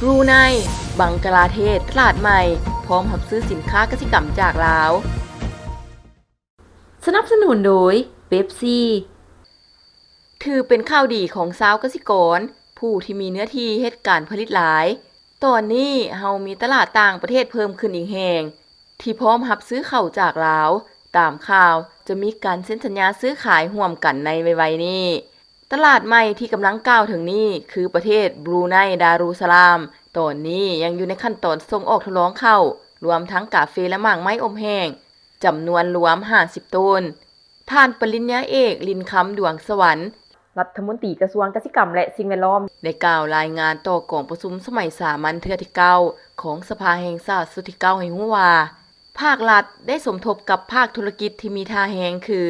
ບຣູໄນ, ບັງກະລາເທດ, ຕະຫຼາດໃໝ່ ພ້ອມຮັບຊື້ສິນຄ້າກະສິກຳຈາກລາວ. ສະໜັບສະໜູນໂດຍ ເປັບຊີ. ຖືເປັນຂ່າວດີຂອງຊາວກະສິກອນ ຜູ້ທີ່ມີເນື້ອທີ່ເຮັດການຜະລິດຫຼາຍ. ຕອນນີ້ເຮົາມີຕະຫຼາດຕ່າງປະເທດເພີ່ມຂຶ້ນອີກແຫ່ງ ທີ່ພ້ອມຮັບຊື້ເຂົ້າຈາກລາວ. ຕາມຂ່າວຈະມີການເຊັນສັນຍາຊື້ຂາຍຮ່ວມກັນໃນໄວໆນີ້. ຕະຫຼາດໃໝ່ທີ່ກຳລັງກ່າວເຖິງນີ້ຄືປະເທດບຣູໄນດາຣູສະລາມ. ຕອນນີ້ຍັງຢູ່ໃນຂັ້ນຕອນສົ່ງອອກທົດລອງເຂົ້າ, ລວມທັງກາເຟ ແລະ ໝາກໄມ້ອົບແຫ້ງ ຈຳນວນລວມຫ້າສິບໂຕນ. ທ່ານປະລິນຍາເອກ ລິນຄຳ ດວງສະຫວັນ ລັດຖະມົນຕີກະຊວງກະສິກຳ ແລະ ສິ່ງແວດລ້ອມ ໄດ້ກ່າວລາຍງານຕໍ່ກອງປະຊຸມສະໄໝສາມັນເທື່ອທີເກົ້າ ຂອງສະພາແຫ່ງຊາດຊຸດທີເກົ້າ ໃຫ້ຮູ້ວ່າ ພາກລັດໄດ້ສົມທົບກັບພາກທຸລະກິດທີ່ມີທ່າແຮງຄື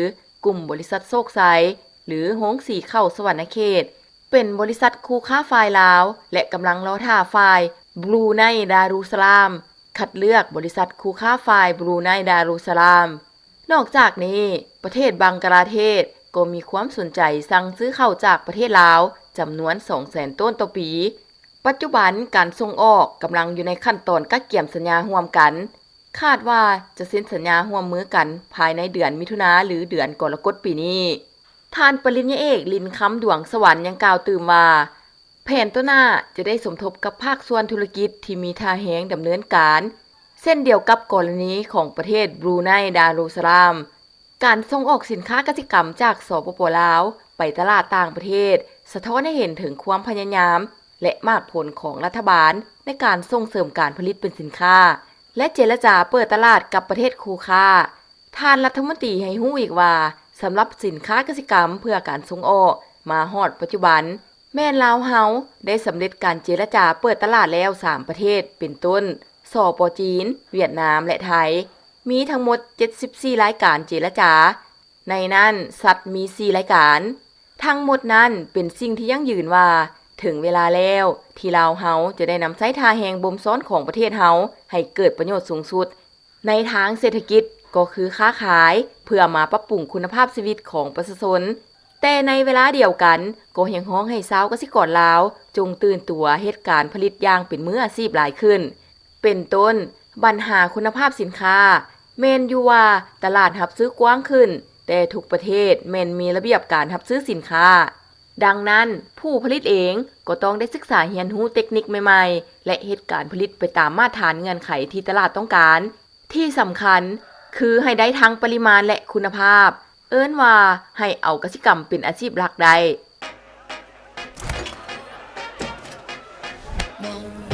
ກຸ່ມບໍລິສັດໂຊກໄຊ ຫຼື ໂຮງສີເຂົ້າສະຫວັນນະເຂດ ເປັນບໍລິສັດຄູ່ຄ້າຝ່າຍລາວ ແລະ ກຳລັງລໍຖ້າຝ່າຍບຣູໄນດາຣູສະລາມ ຄັດເລືອກບໍລິສັດຄູ່ຄ້າຝ່າຍບຣູໄນດາຣູສະລາມ. ນອກຈາກນີ້, ປະເທດບັງກະລາເທດກໍມີຄວາມສົນໃຈສັ່ງຊື້ເຂົ້າຈາກປະເທດລາວ ຈຳນວນສອງແສນໂຕນຕໍ່ປີ. ປັດຈຸບັນການສົ່ງອອກກຳລັງຢູ່ໃນຂັ້ນຕອນກະກຽມສັນຍາຮ່ວມກັນ. ຄາດວ່າຈະເຊັນສັນຍາຮ່ວມມືກັນພາຍໃນເດືອນມິຖຸນາ ຫຼື ເດືອນກໍລະກົດປີນີ້. ທ່ານປະລິນຍາເອກ ລິນຄຳ ດວງສະຫວັນ ຍັງກ່າວຕື່ມວ່າ ແຜນຕໍ່ໜ້າຈະໄດ້ສົມທົບກັບພາກສ່ວນທຸລະກິດທີ່ມີທ່າແຮງດຳເນີນການ ເຊັ່ນດຽວກັບກໍລະນີຂອງປະເທດບຣູໄນດາຣູສະລາມ. ການສົ່ງອອກສິນຄ້າກະສິກຳຈາກ ສປປ ລາວ ໄປຕະຫຼາດຕ່າງປະເທດ ສະທ້ອນໃຫ້ເຫັນເຖິງຄວາມພະຍາຍາມ ແລະ ໝາກຜົນຂອງລັດຖະບານໃນການສົ່ງເສີມການຜະລິດເປັນສິນຄ້າ ແລະ ເຈລະຈາເປີດຕະຫຼາດກັບປະເທດຄູ່ຄ້າ. ທ່ານລັດຖະມົນຕີໃຫ້ຮູ້ອີກວ່າ, ສຳລັບສິນຄ້າກະສິກຳເພື່ອການສົ່ງອອກ ມາຮອດປັດຈຸບັນ ແມ່ນລາວເຮົາໄດ້ສຳເລັດການເຈລະຈາເປີດຕະຫຼາດແລ້ວສາມປະເທດ ເປັນຕົ້ນ ສປ ຈີນ, ຫວຽດນາມ ແລະ ໄທ ມີທັງໝົດເຈັດສິບສີ່ລາຍການເຈລະຈາ, ໃນນັ້ນສັດມີສີ່ລາຍການ. ທັງໝົດນັ້ນເປັນສິ່ງທີ່ຢັ້ງຢືນວ່າ ເຖິງເວລາແລ້ວທີ່ລາວເຮົາຈະໄດ້ນຳໃຊ້ທ່າແຮງບົ່ມຊ້ອນຂອງປະເທດເຮົາໃຫ້ເກີດປະໂຫຍດສູງສຸດ ໃນທາງເສດຖະກິດກໍຄືຄ້າຂາຍ ເພື່ອມາປັບປຸງຄຸນນະພາບຊີວິດຂອງປະຊາຊົນ, ແຕ່ໃນເວລາດຽວກັນກໍຮຽກຮ້ອງໃຫ້ຊາວກະສິກອນລາວຈົ່ງຕື່ນຕົວເຮັດການຜະລິດຢ່າງເປັນມືອາຊີບຫຼາຍຂຶ້ນ. ເປັນຕົ້ນ, ບັນຫາຄຸນນະພາບສິນຄ້າ, ແມ່ນຢູ່ວ່າຕະຫຼາດຮັບຊື້ກວ້າງຂຶ້ນ, ແຕ່ທຸກປະເທດແມ່ນມີລະບຽບການຮັບຊື້ສິນຄ້າ. ດັ່ງນັ້ນ, ຜູ້ຜະລິດເອງກໍຕ້ອງໄດ້ສຶກສາຮຽນຮູ້ເຕັກນິກໃໝ່ໆ ແລະ ເຮັດການຜະລິດໄປຕາມມາດຖານເງື່ອນໄຂທີ່ຕະຫຼາດຕ້ອງການ. ທີ່ສຳຄັນຄືໃຫ້ໄດ້ທັງປະລິມານ ແລະ ຄຸນນະພາບ, ເອີ້ນວ່າໃຫ້ເອົາກະສິກຳເປັນອາຊີບຫຼັກໄດ້. ມອງ